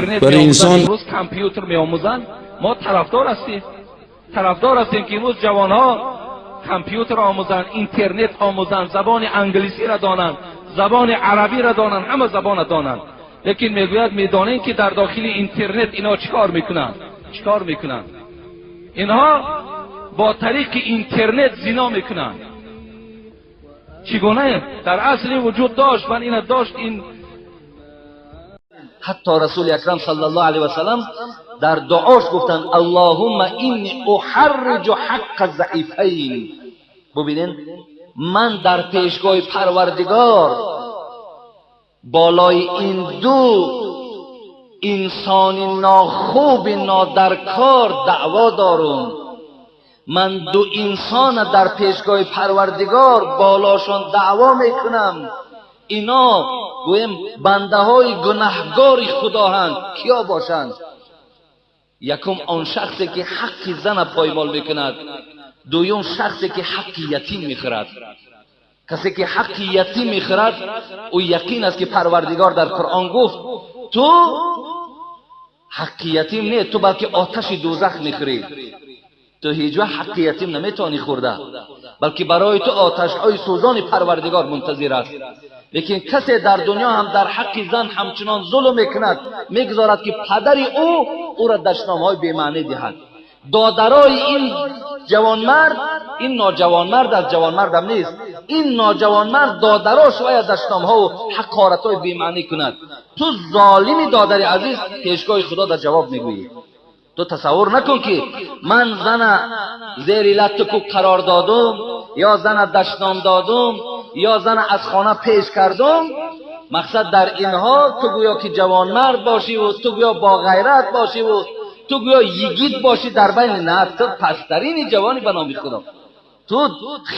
Интернет Барои меомӯзанд, инсон имрӯз компютер меомӯзанд. Мо тарафдор ҳастем, тарафдор ҳастем, ки имрӯз ҷавонҳо компютер омӯзанд, интернет омӯзанд, забони англисиро донанд, забони арабиро донанд, ҳама забонро донанд. Лекин мегӯяд, медонем, ки дар дохили интернет инҳо чӣ кор мекунанд, чӣ кор мекунанд. Инҳо бо тариқи интернет зино мекунанд. Чӣ гуна дар асли вуҷуд дошт, ман ина дошт ин. Ҳатто Расули Акрам саллаллоҳу алайҳи васаллам дар дуош гуфтанд: «Аллоҳумма инни уҳарриҷу ҳаққа заифайн». Бубинен, ман дар пешгоҳи Парвардигор болои ин ду инсони нохуби нодаркор даъво дорум. Ман ду инсона дар пешгоҳи Парвардигор болошон даъво мекунам. Ино гӯем, бандаҳои гунаҳгори Худоҳанд. Киё бошанд? Якум, он шахсе, ки ҳаққи зана поймол мекунад. Дуюм, шахсе, ки ҳаққи ятим мехӯрад. Касе, ки ҳаққи ятим мехӯрад, ӯ яқин аст, ки Парвардигор дар Қуръон гуфт: «Ту ҳаққи ятим не, ту балки оташи дӯзах мехӯрӣ». Ту ҳеҷ вақт ҳаққи ятим наметавонӣ хӯрда, балки барои ту оташҳои сӯзони Парвардигор мунтазир аст. Лекин касе дар дунё ҳам дар ҳаққи зан ҳамчунон зулм мекунад, мегузорад, ки падари ӯ ӯро дашномҳои бемаънӣ диҳад. Додарои ин ҷавонмард, ин ноҷавонмард аст, ҷавонмардам нест, ин ноҷавонмард, додарош бояд дашномҳову ҳақоратҳои бемаънӣ кунад. Ту золими, додари азиз, пешгоҳи Худо дар ҷавоб мегӯӣ. Ту тасаввур накун, ки ман зана зери латту кӯб қарор додум, ё зана дашном додум, ё зана аз хона пеш кардум. Мақсад дар инҳо ту гӯё ки ҷавонмард бошиву ту гӯё боғайрат бошиву ту гӯё йигит бошӣ дар байни. На, ту пасттарини ҷавони, ба номи Худо. Ту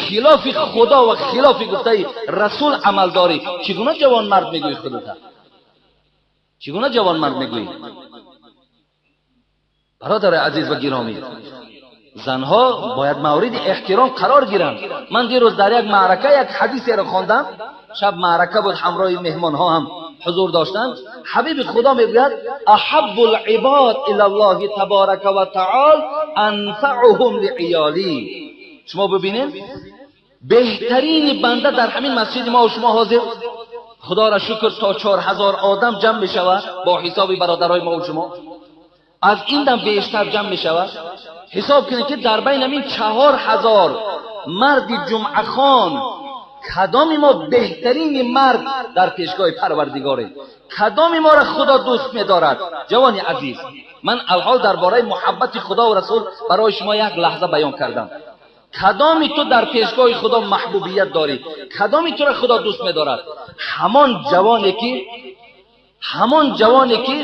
хилофи Худо ва хилофи гуфтаи Расул амал дорӣ. Чӣ гуна ҷавонмард мегӯӣ худата? Чӣ гуна ҷавонмард мегӯӣ? Бародари азиз ва гиромӣ, занҳо бояд мавриди эҳтиром қарор гиранд. Ман дирӯз дар як маърака як ҳадисеро хондам. Шаб маърака буд, ҳамроҳи меҳмонҳо ҳам ҳузур доштанд. Ҳабиби Худо мегӯяд: «Аҳаббу либод илаллоҳи таборака ва таол анфаъуҳум лииёлӣ». Шумо бибинед, беҳтарини банда дар ҳамин масҷиди мо шумо ҳозир, Худоро шукр, то 4000 одам ҷамъ мешавад. Бо ҳисоби бародарои мо шумо аз ин дам бештар ҷамъ мешавад. Ҳисоб кунед, ки дар байни ҳамин 4000 марди ҷумъахон кадоми мо беҳтарини мард дар пешгоҳи Парвардигорем? Кадоми моро Худо дӯст медорад? Ҷавони азиз, ман алҳол дар бораи муҳаббати Худову Расул барои шумо як лаҳза баён кардам. Кадоми ту дар пешгоҳи Худо маҳбубият дорӣ? Кадоми туро Худо дӯст медорад? Ҳамон ҷавоне, ки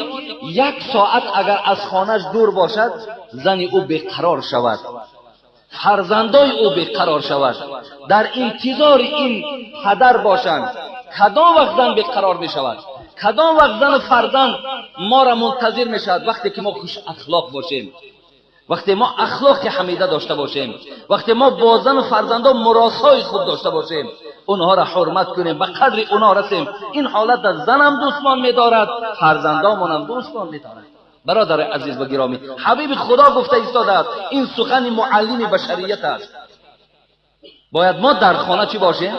як соат агар аз хонаш дур бошад, зани ӯ беқарор шавад, фарзандои ӯ беқарор шавад, дар интизори ин падар бошанд. Кадом вақт зан беқарор мешавад? Кадом вақт зану фарзанд моро мунтазир мешавад? Вақте ки мо хушахлоқ бошем, вақте мо ахлоқи ҳамида дошта бошем, вақте мо бо зану фарзандо муросои хуб дошта бошем, онҳоро ҳурмат кунем, ба қадри онҳо расем. Ин ҳолата занам дӯстмон медорад, фарзандомонам дӯстмон медорад. Бародари азиз ва гиромӣ, ҳабиби Худо гуфта истодааст, ин сухани муаллими башарият аст. Бояд мо дар хона чӣ бошем?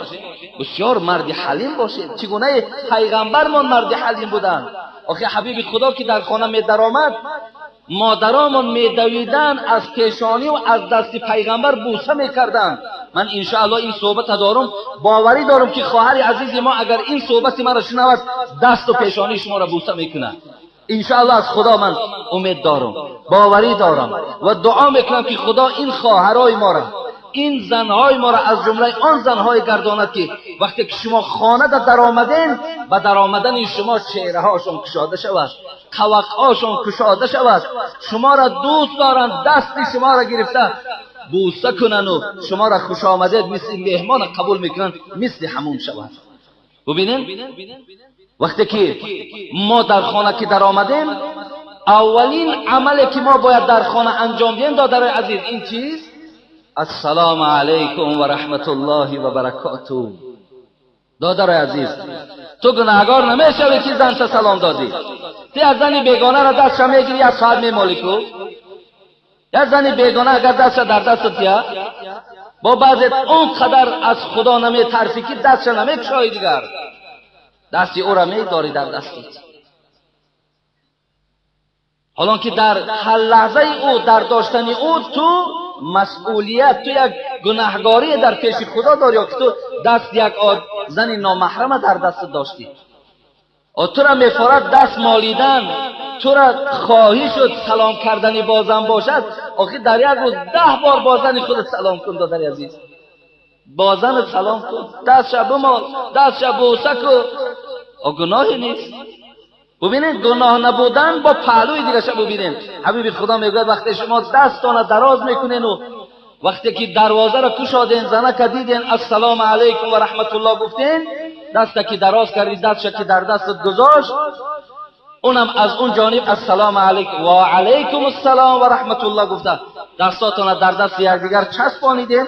Бисёр марди ҳалим бошем. Чӣ гунаи пайғамбармон марди ҳалим буданд? Охи, ҳабиби Худо ки дар хона медаромад, модаромон медавиданд, аз пешониву аз дасти пайғамбар бӯса мекарданд. Ман иншоалло ин суҳбата дорум, боварӣ дорам, ки хоҳари азизи мо агар ин суҳбати маро шунавад, дасту пешонии шуморо бӯса мекунад, иншоалло. Аз Худо ман умед дорам, боварӣ дорам ва дуо мекунам, ки Худо ин хоҳарои моро, ин занҳои моро аз ҷумлаи он занҳое гардонад, ки вақте ки шумо хонада даромадем, ба даромадани шумо чеҳраҳошон кушода шавад, қавақҳошон кушода шавад, шуморо дӯст доранд, дасти шуморо гирифта бӯса кунану шуморо хушомадед, мисли меҳмона қабул мекунанд, мисли ҳамун шавад. Бубинем, вақте ки мо дар хона ки даромадем, аввалин амале, ки мо бояд дар хона анҷом диҳем, додарои азиз, ин чиз: «Ассалому алайкум ва раҳматуллоҳи ва баракоту». Додарои азиз, ту гунаҳгор намешавӣ, ки занта салом додӣ. Ту як зани бегона ро дастша мегири, як соат мемолӣ ку. Як зани бегона агар дастша дар дастат я, бо баъзе он қадар аз Худо наметарсӣ, ки дастша намекушоӣ, дигар дасти ӯра медорӣ дар дастат. Ҳолон ки дар ҳар лаҳзаи ӯ дар доштани ӯ ту масъулият, ту як гунаҳгорӣ дар пеши Худо дорӣ, ё ки ту даст як зани номаҳрама дар дастат доштӣ. Тура мефорад даст молидан, тура хоҳӣ шуд салом кардани бо зан бошад. Охир дар як рӯз 10 бор бо зани худат салом кун, додари азиз. Бо занат салом кун, дастша бимол, дастша бӯса кун. Гуноҳе нест. Бубинед, гуноҳ набудан бо паҳлӯи дигаша бубинед. Ҳабиби Худо мегӯяд, вақте шумо дастона дароз мекунену вақте ки дарвозаро кушоден, занака диден, ассалому алайкум ва раҳматуллоҳ гуфтен, даста ки дароз кардӣ, дастша ки дар дастат гузошт, унам аз он ҷониб ассалому алайкум ва алайкум ассалом ва раҳматуллоҳ гуфта, дастотона дар дасти якдигар часпонидем.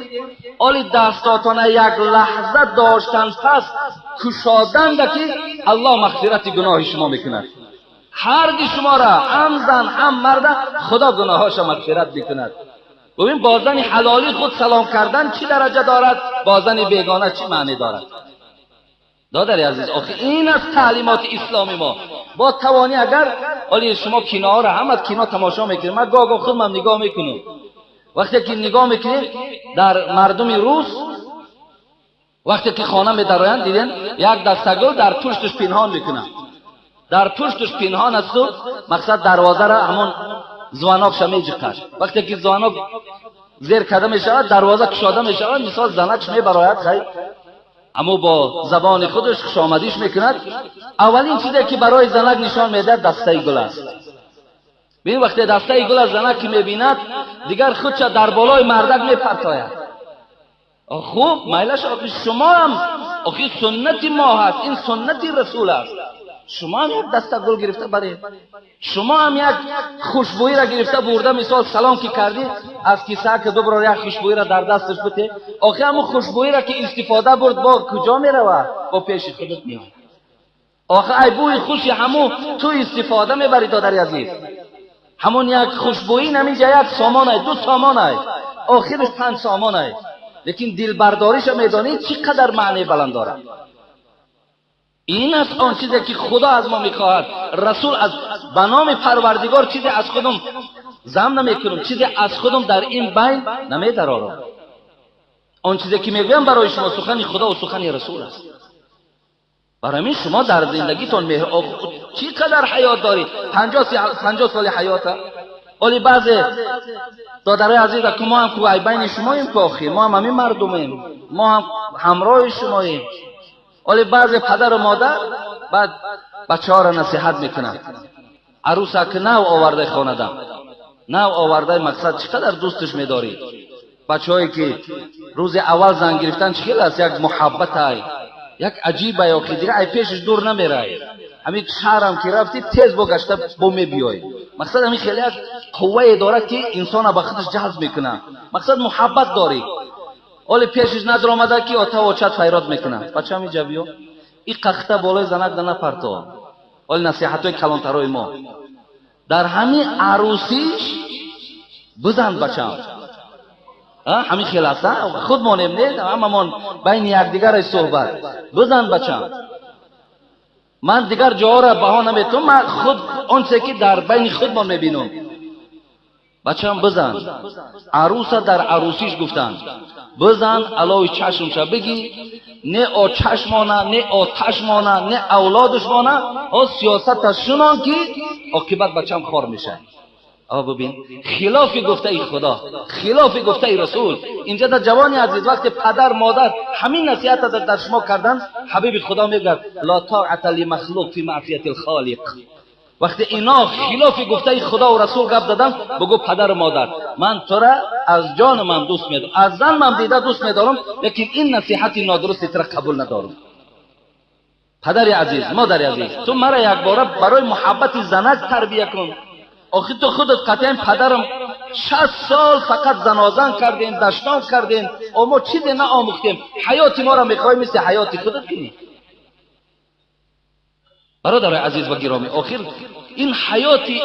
Оли дастотона як лаҳза доштан пас кушоданда ки Аллоҳ мағфирати гуноҳи шумо мекунад. Ҳарди шуморо, ҳам зан ҳам марда, Худо гуноҳҳоша мағфират мекунад. Бубин, бо зани ҳалоли худ салом кардан чӣ дараҷа дорад, бо зани бегона чӣ маъне дорад? Додари азиз, охи ин аст таълимоти исломи мо. Бо тавонӣ агар оли шумо киноҳоро ҳама кино тамошо мекунед, ман гоҳ-гоҳ худмам нигоҳ мекунам. Вақте ки нигоҳ мекунем дар мардуми рус, вақте ки хона медароянд, диден, як дастагул дар пушташ пинҳон мекунанд. Дар пушташ пинҳон асту мақсад дарвозаро ҳамон звонокша меҷиқад. Вақте ки звонок зер карда мешавад, дарвоза кушода мешавад, мисол занакш мебарояд, хай аммо бо забони худаш хушомадиш мекунад. Аввалин чизе ки барои занак нишон медиҳад, дастаи гул аст. Бин, вақте дастаи гул аз занак ки мебинад, дигар худша дар болои мардак мепартояд. Хуб, майлаш, охи шумо ҳам, охи суннати мо ҳаст, ин суннати расул аст. Шумо ҳам як даста гул гирифта баред, шумо ҳам як хушбӯиро гирифта бурда, мисол салом ки кардӣ, аз кисаа ки дуброр як хушбӯиро дар дасташ бите. Охи ҳамун хушбӯиро ки истифода бурд, бо куҷо меравад? Бо пеши худат меояд. Охи ай бӯи хуши ҳамун ту истифода мебарӣ, додари азиз. Ҳамун як хушбӯӣ наминҷа як сомонай, 2 сомонай, охираш 5 сомонай, лекин дилбардориша медонӣ чӣ қадар маънии баланд дорад. Ин аст он чизе ки Худо аз мо мехоҳад. Расул аз ба номи Парвардигор чизе аз худум зам намекунам, чизе аз худум дар ин байн намедарорам. Он чизе ки мегӯям барои шумо сухани Худо ва сухани Расул аст. Барои ҳамин шумо дар зиндагитон чӣ қадар ҳаёт доред? 50 соли ҳаёта. Оли баъзе додарои азиз, ки мо ҳам ку ай байни шумоем, ку охир мо ҳам ҳамин мардумем, мо ҳам ҳамроҳи шумоем. Оли баъзе падару модар баъд бачаҳоро насиҳат мекунанд. Арӯса ки нав овардаи хонада, нав овардаи, мақсад чӣ қадар дӯсташ медорӣ. Бачаҳое ки рӯзи аввал зан гирифтан чӣ хел аст, як муҳаббатай, як аҷибай, охи дига ай пешаш дур намерай. Ҳамин шаҳрам ки рафтӣ, тез бо гашта бо мебиёй. Мақсад ҳамин хеле як қуввае дорад, ки инсона ба худаш ҷазб мекунад. Мақсад муҳаббат дорӣ. Оли пешиш надр омада ки отаву очат файрод мекунад. Бачам иҷа биё. И қахта болои занак да напарто. Оли насиҳатҳои калонтарои мо. Дар ҳамин арӯсиш бизан, бачам. Ҳамин хел аст, худ монем, не? Ҳамамон байни якдигаре суҳбат. Бизан, бачам. Ман дигар ҷоҳоро баҳо наметавонам, ман худ он чизе ки дар байни худмон мебинам. Бачам бизан. Арӯса дар арӯсиш гуфтанд. Бизан, алови чашмша бигӣ, не очашмона, не оташмона, не авлодушмона, о сиёсата шунон ки оқибат бачам хор мешавад. Ава бубин, хилофи гуфтаи Худо, хилофи гуфтаи Расул. Инҷа дар ҷавони азиз, вақте падар модар ҳамин насиҳата дар шумо кардан, ҳабиби Худо мегӯяд: ла тоата лимахлуқ фи маъсияти лхолиқ. Вақте ино хилофи гуфтаи Худо ва Расул гап задан, бугӯ падару модар, ман тура аз ҷони ман дӯст медорам, аз зан ман дида дӯст медорам, лекин ин насиҳати нодурусти тура қабул надорам. Падари азиз, модари азиз, ту мара якбора барои муҳаббати занак тарбия кун. Охир ту худат қатъиян падарам 60 сол фақат занозан кардем, дашном кардем, мо чизе наомӯхтем. Ҳаёти моро мехоҳӣ мисли ҳаёти худат кунӣ? Бародарои азиз ва гиромӣ, охир Ин ҳаёти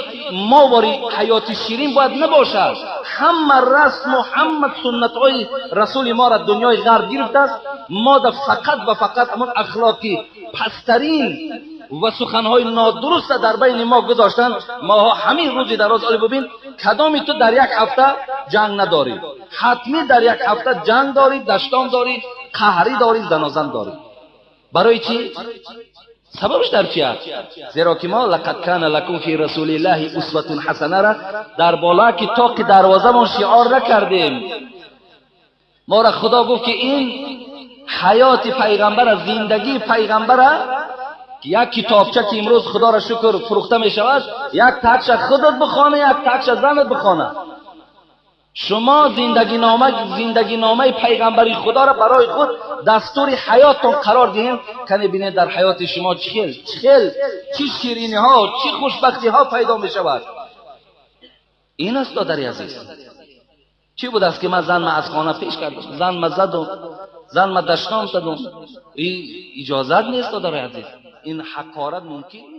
мовари ҳаёти ширин бояд набошад. Ҳама расму ҳама суннатҳои расули моро дунёи ғарб гирифтааст. Мо да фақат ва фақат ҳамон ахлоқи пасттарин ва суханҳои нодуруста дар байни мо гузоштанд. Моҳо ҳамин рӯзи дароз оли бубин, кадоми ту дар як ҳафта ҷанг надорӣ? Ҳатмӣ дар як ҳафта ҷанг дорӣ, даштон дорӣ, қаҳрӣ дорӣ, занозан дорӣ. Барои чӣ? Сабабаш дар чи аст? Зеро ки мо лақад кана лакум фи расулиллаҳи усватун ҳасанара дар бола ки тоқи дарвозамон шиор накардем. Мора Худо гуфт, ки ин ҳаёти пайғамбара, зиндагии пайғамбара як китобча, ки имрӯз, Худоро шукр, фурӯхта мешавад, як такша худат бихона, як такша занат бихона. Шумо зиндагиномаи пайғамбари Худоро барои худ дастури ҳаёттон қарор диҳем. Кане бинед, дар ҳаёти шумо чӣ хел, чӣ хел, чӣ шириниҳо, чӣ хушбахтиҳо пайдо мешавад. Ин аст, додари азиз. Чӣ будааст, ки ман занма аз хона пеш кардам, занма задум, занма дашном задум? Иҷозат нест, додари азиз, ин ҳақорат мумкин нест.